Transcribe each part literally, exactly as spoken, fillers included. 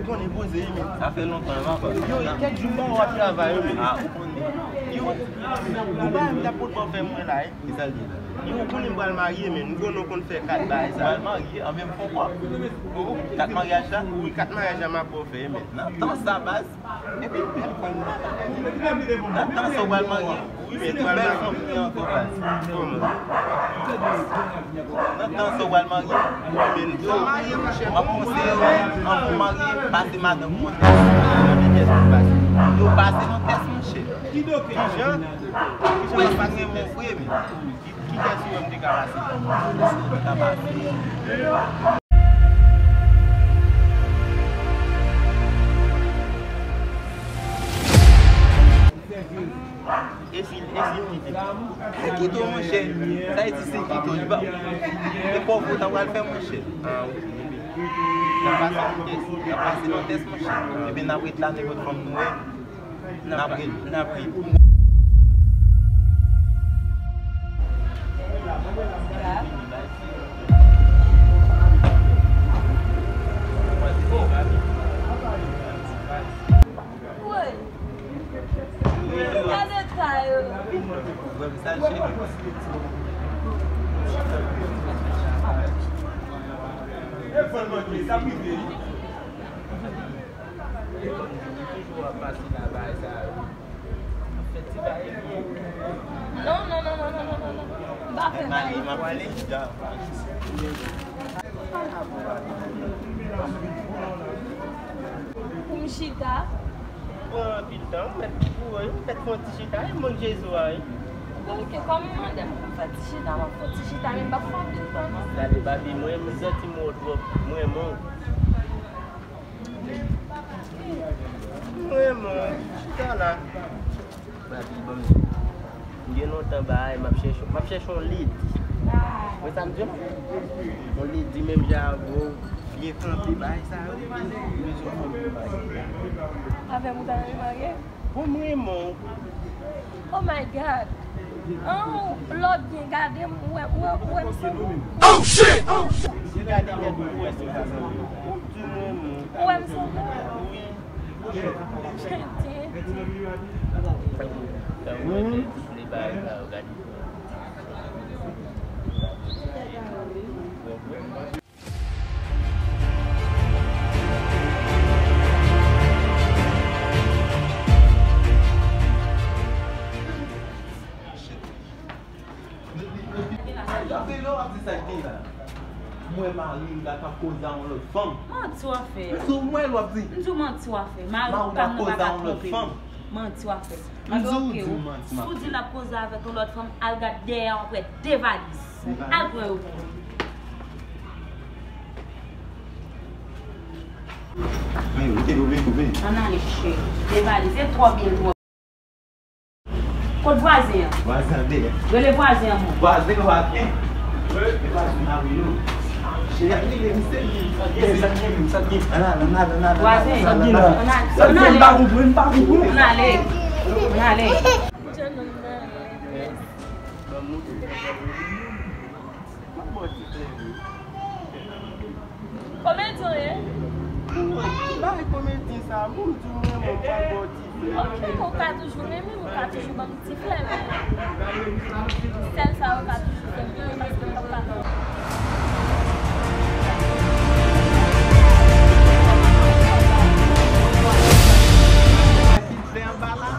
Konnen poze wi, men. Sa fè lontan, papa. Yo, kèk jou m pa wè w ap travay wi, men. Ah, ou konnen. Yo, ou pa menm ta pot bò fè mwen la, wi. Ki sa l di la? Yo, ou konnen m pral marye, men. M konnen w konn fè kat bagay sa. Ou pral marye, anben m fè w kwè. Kat maryaj la? Wi, kat maryaj la m ap bò fè, men. Nan tan sa, baz. Epi, nan tan sa w pral marye. Wi, men bèl fanmi ankò, baz. Kòman? Nan tan sa w pral marye. Wi, men m pral marye, monchè. M ap konseye w, anvan w marye, pase madanm ou yon tès. Yo pase yon tès, monchè. Kijan? Kijan w ap pase yon tès? Ki tès ou wè m te ka pase? Ou te ka pase. E si, e si li te kite w, monchè? Sa vle di si l kite w, li pa, e pòv ou ta pral fè, monchè? Ah, ok. N ap pase yon tès, n ap pase yon tès, monchè. Epi n ap ret la, nenpòt fanm nou wè. N ap ret, n ap ret. Woy! Gade ta yo! Toujou ap pase la bagay sa yo. Ap fè ti bagay byen. Non, non, non. M pa fè bagay. Pou m chita. Pran anpil tan, ou mèt, ou mèt fè yon ti chita, e moun Jezi a, wi. Ok, kòm ou mande m pou m fè ti chita, m ap fè ti chita, men m p ap fè anpil tan, non. Gade, Babi, mwen, m santi m wè w twòp, m renmen w. M renmen w, chita la. Babi, ban m di w. M gen lontan bagay, m ap chèche, m ap chèche yon ledi. Wè sa m di w? Yon ledi menm jan avè w, byen kanpe, bagay sa yo. Avè m ou ta renmen marye? Bon, m renmen w. Oh my God! An, lè w byen gade m, ou wè, ou wè, ou wè m sanble? Oh shit! Oh shit! Byen gade nèt, ou wè si w pa sanble. Ou di m renmen w. Ou wè m sanble? Wi. Jentye. Gade lè w ap di sa k gen la. M wè mari m la k ap koze a yon lòt fanm. Manti w ap fè. M di w, m wè lè w ap di. M di w manti w ap fè. Mari w pa, m nan pa ka twonpe w. Manti w ap fè. Anben, ok, si w di l ap koze avèk yon lòt fanm, al gade dèyè w, w ap wè de valiz. Al pran yo pou mwen. Ann ale, cheri. De valiz, e twò byen, twò. Kot vwazen an? Vwazen an dèyè. Rele vwazen an, mwen. Vwazen, vwazen. Vwazen an, wi, yo. Cheri, ap rele misye, li. Sa k gen, sa k gen, sa k gen? Ann ale, ann ale, ann ale, ann ale, ann ale. Vwazen. Sa k gen la? Ann ale. Sa k gen? M pa konprann, m pa konprann. Ann ale. Ann ale. Komedyen w ye? Bay komedyen sa, bon, di w renmen w, pa bò ti frè. Ok, ou ka toujou renmen m, ou ka toujou ban m ti flè, men sèl sa ou ka toujou fè m, paske m p ap ka. Ou te fin flè anba la,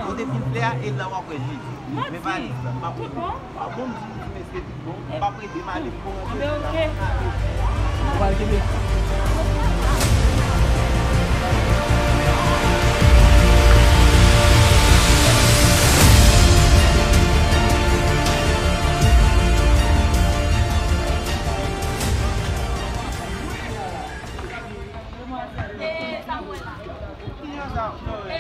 ou te fin flè a, e la w ap wè li. Men valiz la, m ap wè li. Tout bon? Ah bon, m di mesye tout bon. M p ap rete, m ale pou mwen. Anben, ok. Ou pral kenbe. E, sa mwen la. Kijan sa? E,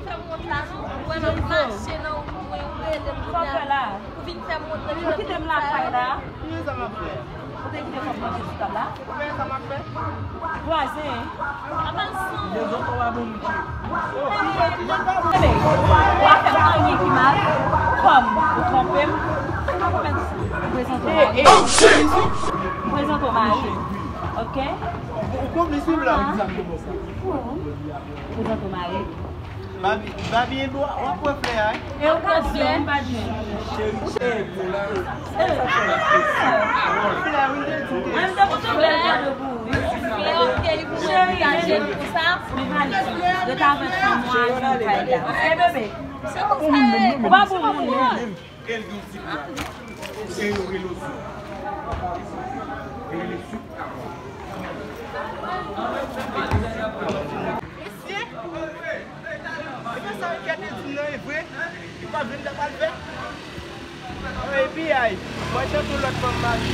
fè m wont la non. Ou wè m ap mache nan wout mwen, ou rele m kounye a. Sa w fè la? Ou vin fè m wont nan. Ou kite m lakay la. Kijan sa m ap fè? Ou te kite kòb manje sou tab la? Ou wè sa m ap fè? Vwazen. Apa l san. Tande, w a fè m anyen ki mal, kòm ou twonpe m, ou prezante w mari. Ou prezante w mari. Ok? Ou konplis wi, m la. Egzakteman sa. Prezante w mari. Babi, Babi, w ap wè flè a, wi. E w ka flè, m pa jwenn. Cheri, cheri, pou la. Flè, wi, m te di w te. Mwen, m te kontan flè kado pou ou, wi. Flè, ok, li pou mwen, pou sa. Men pa li. Rete avèk fanm ou, al jwenn kay la. E bebe. Se konsa e. Ou pa pou moun, non. E l gen yon ti pla. E yo rele w sou. Yo rele sou. Mesye, e pa sa w te di m nan, e vre? Ou pa vin la pral fè? Epi ay, mwen chèche yon lòt fanm mari.